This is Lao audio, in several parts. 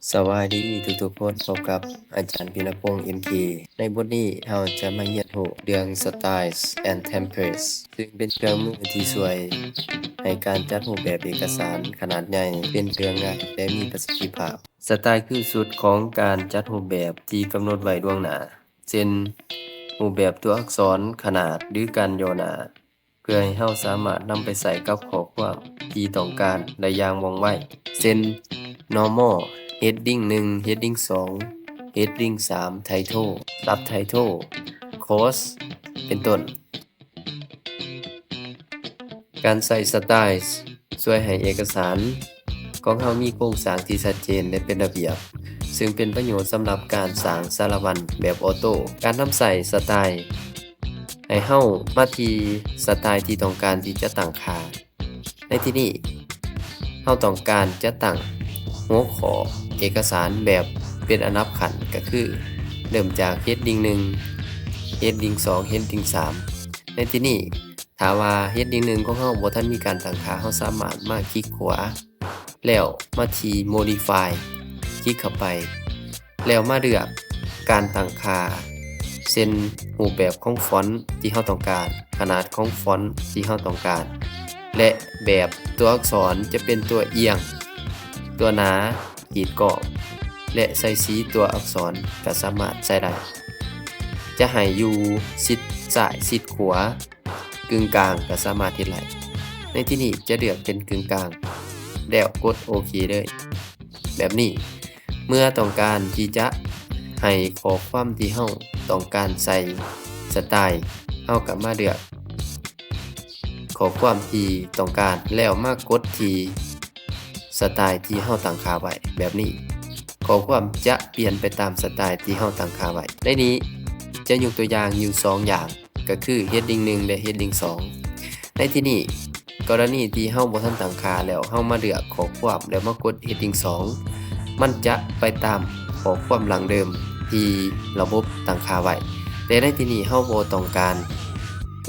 ສະບາຍດີທຸກໆຄົນ, ພົບກັບອາຈານພິນະພົງ ເອັມເຄ. ໃນບົດນີ້ເຮົາຈະມາຮຽນຮູ້ເລື່ອງ Styles and Templates ຊຶ່ງເປັນເຄື່ອງມືທີ່ຊ່ວຍໃຫ້ການຈັດຮູບແບບເອກະສານຂະໜາດໃຫຍ່ເປັນເລື່ອງງ່າຍ ແລະ ມີປະສິດທິພາບ. ສະຕາຍຄືຊຸດຂອງການຈັດຮູບແບບທີ່ກຳນົດໄວ້ລ່ວງໜ້າ, ເຊັ່ນ ຮູບແບບຕົວອັກສອນ, ຂະໜາດ ຫຼື ການຫຍໍ້ໜ້າ. ເພື່ອໃຫ້ເຮົາສາມາດນຳໄປໃຊ້ກັບຂໍ້ຄວາມທີ່ຕ້ອງການໄດ້ຢ່າງວ່ອງໄວ, ເຊັ່ນ Normal, Heading ໜຶ່ງ, Heading ສອງ, Heading ສາມ, Title, Subtitle, Quotes ເປັນຕົ້ນ. ການໃຊ້ Styles ຊ່ວຍໃຫ້ເອກະສານຂອງເຮົາມີໂຄງສ້າງທີ່ຊັດເຈນ ແລະ ເປັນລະບຽບ, ຊຶ່ງເປັນປະໂຫຍດສຳລັບການສ້າງສາລະວັນແບບອອໂຕ້. ການນຳໃຊ້ Style ໃຫ້ເຮົາມາທີ່ Style ທີ່ຕ້ອງການທີ່ຈະຕັ້ງຄ່າ. ໃນທີ່ນີ້ເຮົາຕ້ອງການຈະຕັ້ງຫົວຂໍ້ເອກະສານແບບເປັນລຳດັບຂັ້ນ, ກໍຄືເລີ່ມຈາກ Heading ໜຶ່ງ, Heading ສອງ, Heading ສາມ. ໃນທີ່ນີ້ ຖ້າວ່າ Heading ໜຶ່ງຂອງເຮົາບໍ່ທັນມີການຕັ້ງຄ່າ, ເຮົາສາມາດມາຄລິກຂວາ ແລ້ວມາທີ່ Modify, ຄລິກເຂົ້າໄປ ແລ້ວມາເລືອກການຕັ້ງຄ່າ ເຊັ່ນ ຮູບແບບຂອງຟອນທີ່ເຮົາຕ້ອງການ, ຂະໜາດຂອງຟອນທີ່ເຮົາຕ້ອງການ ແລະ ແບບຕົວອັກສອນຈະເປັນຕົວອຽງ, ຕົວໜາ, ຂີດກ້ອງ ແລະ ໃສ່ສີຕົວອັກສອນກໍສາມາດໃສ່ໄດ້. ຈະໃຫ້ຢູ່ຊິດຊ້າຍ, ຊິດຂວາ, ກຶ່ງກາງກໍສາມາດເຮັດໄດ້. ໃນທີ່ນີ້ຈະເລືອກເປັນກຶ່ງກາງ ແລ້ວກົດໂອເຄເລີຍ. ແບບນີ້ ເມື່ອຕ້ອງການທີ່ຈະໃຫ້ຂໍ້ຄວາມທີ່ເຮົາຕ້ອງການໃສ່ Style, ເຮົາກໍມາເລືອກຂໍ້ຄວາມທີ່ຕ້ອງການ ແລ້ວມາກົດທີ່ Style ທີ່ເຮົາຕັ້ງຄ່າໄວ້. ແບບນີ້ ຂໍ້ຄວາມຈະປ່ຽນໄປຕາມ Style ທີ່ເຮົາຕັ້ງຄ່າໄວ້. ໃນນີ້ຈະຍົກຕົວຢ່າງຢູ່ສອງຢ່າງ, ກໍຄື Heading ໜຶ່ງ ແລະ Heading ສອງ. ໃນທີ່ນີ້ ກໍລະນີທີ່ເຮົາບໍ່ທັນຕັ້ງຄ່າ ແລ້ວເຮົາມາເລືອກຂໍ້ຄວາມ ແລ້ວມາກົດ Heading ສອງ ມັນຈະໄປຕາມຂໍ້ຄວາມດັ່ງເດີມທີ່ລະບົບຕັ້ງຄ່າໄວ້. ແຕ່ໃນທີ່ນີ້ເຮົາບໍ່ຕ້ອງການ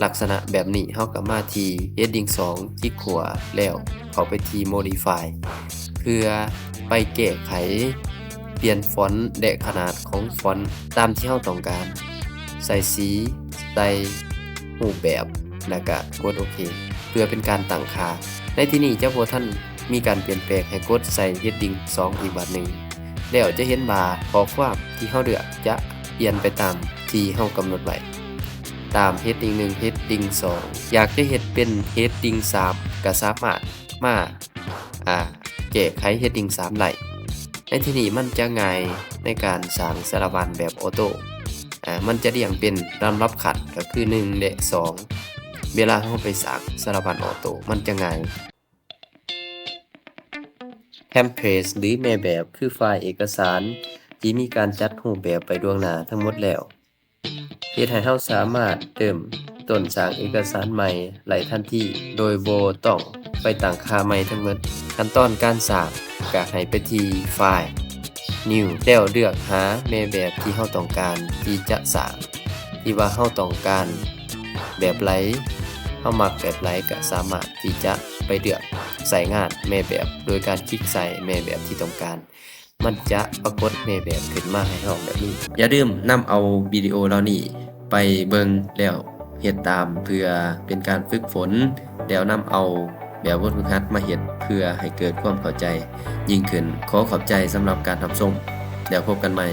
ລັກສະນະແບບນີ້, ເຮົາກໍມາທີ່ Heading ສອງ, ຄລິກຂວາ ແລ້ວເຂົ້າໄປທີ່ Modify ເພື່ອໄປແກ້ໄຂ ປ່ຽນຟອນ ແລະ ຂະໜາດຂອງຟອນຕາມທີ່ເຮົາຕ້ອງການ, ໃສ່ສີ, ໃສ່ຮູບແບບ ແລ້ວກະກົດໂອເຄ ເພື່ອເປັນການຕັ້ງຄ່າ. ໃນທີ່ນີ້ຈະບໍ່ທັນມີການປ່ຽນແປງ, ໃຫ້ກົດໃສ່ Heading ສອງ ອີກບາດໜຶ່ງ, ແລ້ວຈະເຫັນວ່າຂໍ້ຄວາມທີ່ເຮົາເລືອກຈະປ່ຽນໄປຕາມທີ່ເຮົາກຳນົດໄວ້, ຕາມ Heading ໜຶ່ງ, Heading ສອງ. ຢາກຈະເຮັດເປັນ Heading ສາມ ກໍສາມາດມາ ອາ ແກ້ໄຂ Heading ສາມ ໄດ້. ໃນທີ່ນີ້ມັນຈະງ່າຍໃນການສ້າງສາລະວັນແບບອອໂຕ້, ອາ ມັນຈະລຽງເປັນລຳດັບຂັ້ນ ກໍຄື ໜຶ່ງ ແລະ ສອງ. ເວລາເຮົາໄປສ້າງສາລະວັນອອໂຕ້ ມັນຈະງ່າຍ. Template ຫຼື ແມ່ແບບ ຄືໄຟລ໌ເອກະສານທີ່ມີການຈັດຮູບແບບໄປລ່ວງໜ້າທັງໝົດແລ້ວ. ເຮັດໃຫ້ເຮົາສາມາດເລີ່ມຕົ້ນສ້າງເອກະສານໃໝ່ໄດ້ທັນທີ ໂດຍບໍ່ຕ້ອງໄປຕັ້ງຄ່າໃໝ່ທັງໝົດ. ຂັ້ນຕອນການສ້າງ ກະໃຫ້ໄປທີ່ File, New ແລ້ວເລືອກຫາແມ່ແບບທີ່ເຮົາຕ້ອງການທີ່ຈະສ້າງ, ທີ່ວ່າເຮົາຕ້ອງການແບບໃດ, ເຮົາມັກແບບໃດ ກະສາມາດທີ່ຈະໄປເລືອກໃຊ້ງານແມ່ແບບ ໂດຍການຄລິກໃສ່ແມ່ແບບທີ່ຕ້ອງການ. ມັນຈະປາກົດແມ່ແບບຂຶ້ນມາໃຫ້ເຮົາແບບນີ້. ຢ່າລືມນຳເອົາວິດີໂອເຫຼົ່ານີ້ໄປເບິ່ງ ແລ້ວເຮັດຕາມ ເພື່ອເປັນການຝຶກຝົນ, ແລ້ວນຳເອົາແບບບົດຝຶກຫັດມາເຮັດ ເພື່ອໃຫ້ເກີດຄວາມເຂົ້າໃຈຍິ່ງຂຶ້ນ. ຂໍຂອບໃຈສຳລັບການຮັບຊົມ, ແລ້ວພົບກັນໃໝ່.